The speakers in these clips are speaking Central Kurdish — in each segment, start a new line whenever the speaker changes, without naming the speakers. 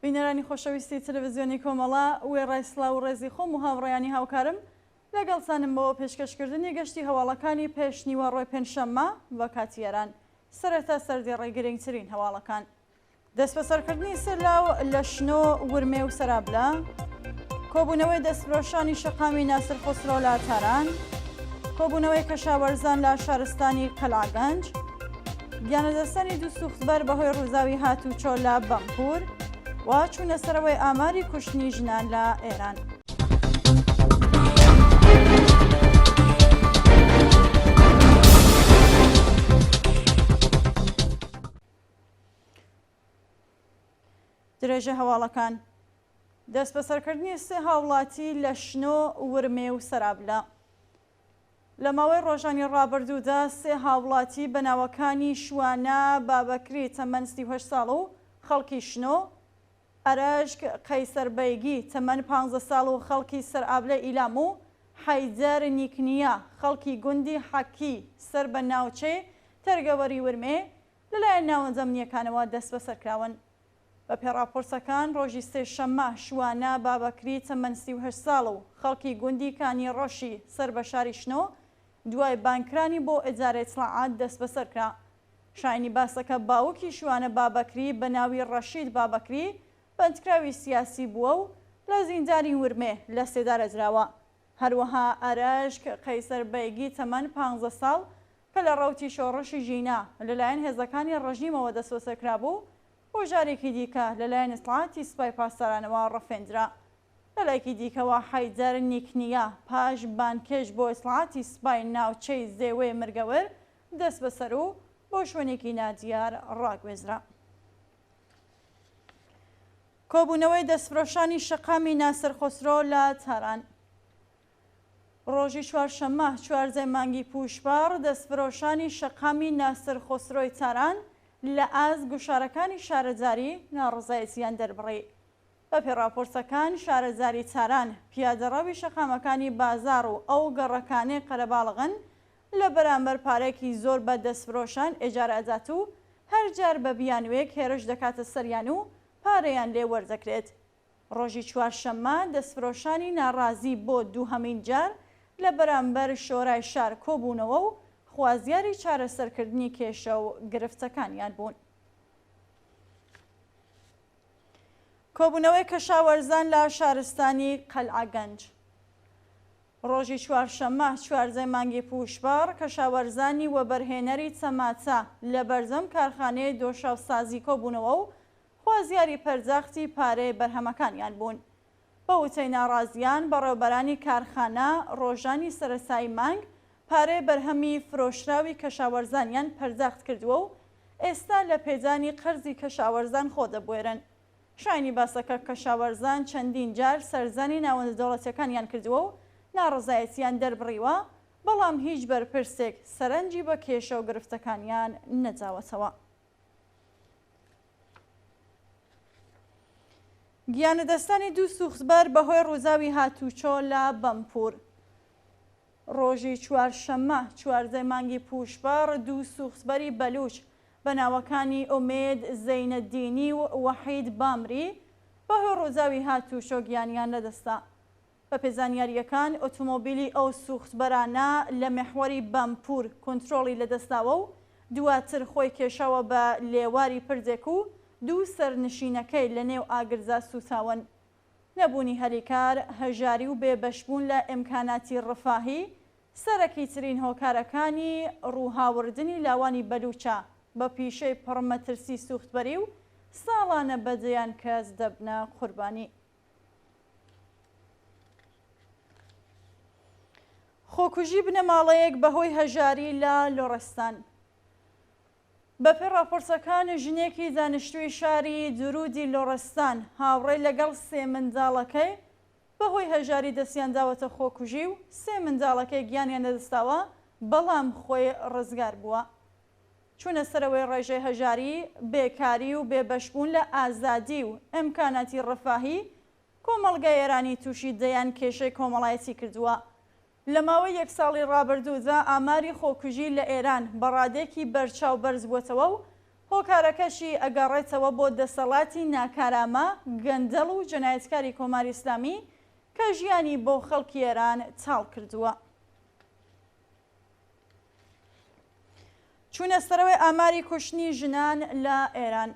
بینەرانی خۆشەویستی تەلەڤزیۆنی کۆمەڵە، وێڕای سڵاو و ڕێزی خۆم و هاوڕێیانی هاوکارم، لەگەڵتانم بۆ پێشکەشکردنی گەشتی هەواڵەکانی پێشنیوەڕۆی پێنجشەممە بە کاتی ئێران. سەرەتا سەردێڕی گرنگترین هەواڵەکان. دەستبەسەرکردنی سێ لاو لە شنۆ، ورمێ و سەرابلە، کۆبوونەوەی دەستفرۆشانی شەقامی ناسر خۆسرۆ لە تاران، کۆبوونەوەی کەشاوەرزان لە شارستانی قەلعەگەنج، گیانلەدەستدانی دوو سوختبەر بەهۆی ڕووداوی هاتووچۆ لە بەمپوور و چوونە سەرەوەی ئاماری کوشتنی ژنان لە ئێران. درێژەی هەواڵەکان دەستبەسەرکردنی سێ هاوڵاتی لە شنۆ، ورمێ و سەرابلە. لە ماوەی ڕۆژانی ڕابردوودا سێ هاوڵاتی بە ناوەکانی شوانە بابەکری تەمەن 38 ساڵ و خەڵکی شنۆ، ئەرەشک قەیسەربەیگی تەمەن 15 ساڵ و خەڵکی سەرئابلەی ئیلام و حەیدەر نیکنیا خەڵکی گوندی حەکی سەر بە ناوچەی تەرگەوەری ورمێ لەلایەن ناوەندە ئەمنییەکانەوە دەستبەسەرکراون. بەپێ ڕاپۆرتەکان، ڕۆژی سێشەممە شوانە بابەکری تەمەن 38 ساڵ و خەڵکی گوندی کانی ڕەشی سەر بە شاری شنۆ دوای بانگکرانی بۆ ئیدارەی ئیتڵاعات دەستبەسەرکرا. شایانی باسە کە باوکی شوانە بابەکری بە ناوی ڕەشید بابەکری بەندکراوی سیاسی بووە و لە زیندانی ورمێ لە سێدارە دراوە. هەروەها ئەرەشک قەیسەر بەیگی تەمەن 15 ساڵ کە لە ڕەوتی شۆڕشی ژینا لەلایەن هێزەکانی ڕژیمەوە دەستبەسەرکرابوو، بۆ جارێکی دیکە لەلایەن ئیتڵاعاتی سپای پاسدارانەوە ڕفێندرا. لەلایەکی دیکەوە حەیدەر نیکنیا پاش بانگهێشت بۆ ئیتڵاعاتی سپای ناوچەی زێوێ مرگەور دەستبەسەر و بۆ شوێنێکی نادیار ڕاگوێزرا. کۆبوونەوەی دەستفرۆشانی شەقامی ناسر خۆسرۆ لە تاران. ڕۆژی چوارشەممە 14 مانگی پووشپەڕ دەستفرۆشانی شەقامی ناسر خۆسرۆی تاران لە ئاست گوشارەکانی شارەداری ناڕەزایەتییان دەربڕی. بەپێی ڕاپۆرتەکان شارەداری تاران پیادەڕەوی شەقامەکانی بازاڕ و ئەو گەڕەکانەی قەرەباڵغن لە بەرامبەر پارەیەکی زۆر بە دەستفرۆشان ئێجارە ئەدات و هەر جار بە بیانووێک هێرش دەکاتە سەریان و پارەیان لێ وەردەگرێت. ڕۆژی چوارشەممە دەستفرۆشانی ناڕازی بۆ دووهەمین جار لە بەرامبەر شۆرای شار کۆبوونەوە و خوازیاری چارەسەرکردنی کێشە و گرفتەکانیان بوون. کۆبوونەوەی کەشاوەرزان لە شارستانی قەلعەگەنج. ڕۆژی چوارشەممە 14 مانگی پووشپەڕ کەشاوەرزانی وەبەرهێنەری تەماتە لە بەردەم کارخانەی دۆشاوسازی کۆبوونەوە و خوازیاری پەرداختی پارەی بەرهەمەکانیان بوون. بە وتەی ناڕازیان، بەڕێوەبەرانی کارخانە ڕۆژانی سەرەتایی مانگ پارەی بەرهەمی فرۆشراوی کەشاوەرزانیان پەرداخت کردووە و ئێستا لە پێدانی قەرزی کەشاوەرزان خۆ دەبوێرن. شایانی باسە کە کەشاوەرزان چەندین جار سەرزانی ناوەندە دەوڵەتیەکانیان کردووە و ناڕەزایەتیان دەربڕیوە، بەڵام هیچ بەرپرسێک سەرنجی بە کێشە و گرفتەکانیان نەداوەتەوە. گیانلەدەستدانی دوو سوختبەر بەهۆی ڕووداوی هاتووچۆ لە بەمپوور. ڕۆژی چوارشەممە 14 مانگی پووشپەڕ دوو سوختبەری بەلووچ بە ناوەکانی ئومێد زەینەدینی و وەحید بامری بەهۆی ڕووداوی هاتووچۆ گیانیان لەدەستدا. بەپێ زانیارییەکان، ئۆتۆمۆبیلی ئەو سووختبەرانە لە میحوەری بەمپوور کۆنترۆڵی لەدەستداوە و دواتر خۆی کێشاوە بە لێواری پردێک و دوو سەرنشینەکەی لەنێو ئاگردا سووتاون. نەبوونی هەلی کار، هەژاری و بێبەشبوون لە ئیمکاناتی ڕفاهی، سەرەکیترین هۆکارەکانی ڕووهاوردنی لاوانی بەلووچە بە پیشەی پڕمەترسی سووختبەری و ساڵانە بە دەیان کەس دەبنە قوربانی. خۆکوژی بنەماڵەیەک بەهۆی هەژاری لە لوڕستان. بەپێی ڕاپۆرتەکان ژنێکی دانیشتووی شاری درودی لوڕستان هاوڕێ لەگەڵ سێ منداڵەکەی بەهۆی هەژاری دەستیان داوەتە خۆکوژی و سێ منداڵەکەی گیانیان لەدەستداوە بەڵام خۆی ڕزگار بووە. چوونە سەرەوەی ڕێژەی هەژاری، بێکاری و بێبەشبوون لە ئازادی و ئیمکاناتی ڕفاهی، کۆمەڵگای ئێرانی تووشی دەیان کێشەی کۆمەڵایەتی کردووە. لە ماوەی یەک ساڵی ڕابردوودا ئاماری خۆکوژی لە ئێران بە ڕادەیەکی بەرچاو بەرز بووەتەوە و هۆکارەکەشی ئەگەڕێتەوە بۆ دەسەڵاتی ناکارامە، گەندەڵ و جەنایەتکاری کۆماری ئیسلامی کە ژیانی بۆ خەڵکی ئێران تاڵ کردووە. چوونە سەرەوەی ئاماری کوشتنی ژنان لە ئێران.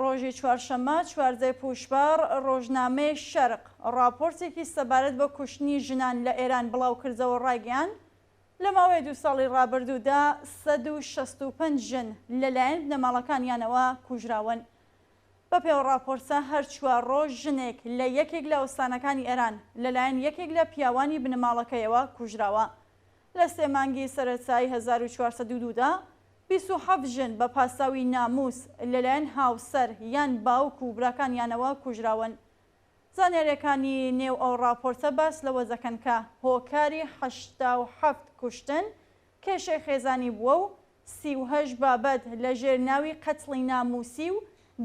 ڕۆژی چوارشەممە چواردەی پووشپەڕ ڕۆژنامەی شەرق ڕاپۆرتێکی سەبارەت بە کوشتنی ژنان لە ئێران بڵاوکردەوە ڕایگەیاند، لە ماوەی دوو ساڵی ڕابردوودا 165 ژن لەلایەن بنەماڵەکانیانەوە کوژراون. بەپێی ئەو ڕاپۆرتە هەر چوار ڕۆژ ژنێک لە یەکێک لە ئوستانەکانی ئێران لەلایەن یەکێک لە پیاوانی بنەماڵەکەیەوە کوژراوە. لە سێ مانگی سەرەتای 1402 دا 27 ژن بە پاساوی نامووس لەلایەن هاوسەر یان باوک و براکانیانەوە کوژراون. زانیارییەکانی نێو ئەو ڕاپۆرتە باس لەوە دەکەن کە هۆکاری 87 کوشتن کێشەی خێزانی بووە و 38 بابەت لەژێر ناوی قەتڵی نامووسی و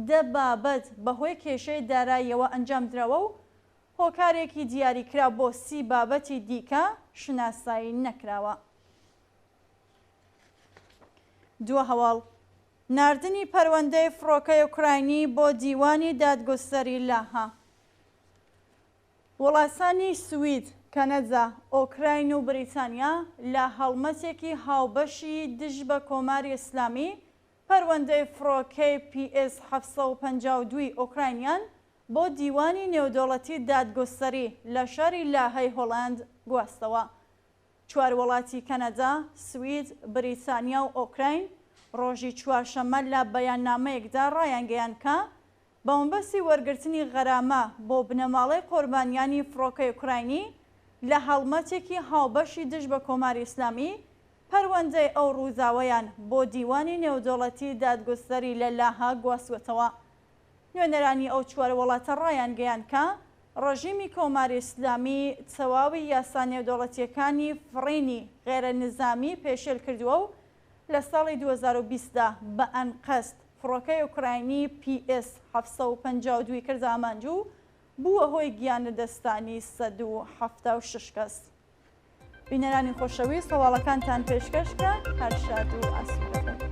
دە بابەت بەهۆی کێشەی داراییەوە ئەنجامدراوە و هۆکارێکی دیاریکراو بۆ سی بابەتی دیکە شناسایی نەکراوە. دوا هەواڵ، ناردنی پەروەندەی فڕۆکەی ئۆکراینی بۆ دیوانی دادگوستەری لاها. وڵاتانی سوید، کەنەدا، ئۆکراین و بریتانیا لە هەڵمەتێکی هاوبەشی دژ بە کۆماری ئیسلامی پەروەندەی فڕۆکەی پی ئێس 752 ی ئۆکراینیان بۆ دیوانی نێودەوڵەتی دادگوستەری لە شاری لاهەی هۆڵەند گواستەوە. چوار وڵاتی کەنەدا، سوید، بریتانیا و ئۆکراین ڕۆژی چوارشەممە لە بەیاننامەیەکدا ڕایانگەیاند کە بە مەبەستی وەرگرتنی غەرامە بۆ بنەماڵەی قوربانیانی فڕۆکەی ئۆکراینی لە هەڵمەتێکی هاوبەشی دژ بە کۆماری ئیسلامی پەروەندەی ئەو ڕووداوەیان بۆ دیوانی نێودەوڵەتی دادگوستەری لە لاهە گواستووەتەوە. نوێنەرانی ئەو چوار وڵاتە ڕایانگەیاند کە ڕژیمی کۆماری ئیسلامی تەواوی یاسا نێودەوڵەتییەکانی فڕینی غەیرە نیزامی پێشێل کردووە و لە ساڵی 2020 دا بە ئەنقەست فڕۆکەی ئۆکراینی پی ئێس 752 ی کردە ئامانج و بووە هۆی گیانلەدەستدانی 176 کەس. بینەرانی خۆشەویست هەواڵەکانتان پێشکەش کرا، هەر شاد و ئاسوودە بن.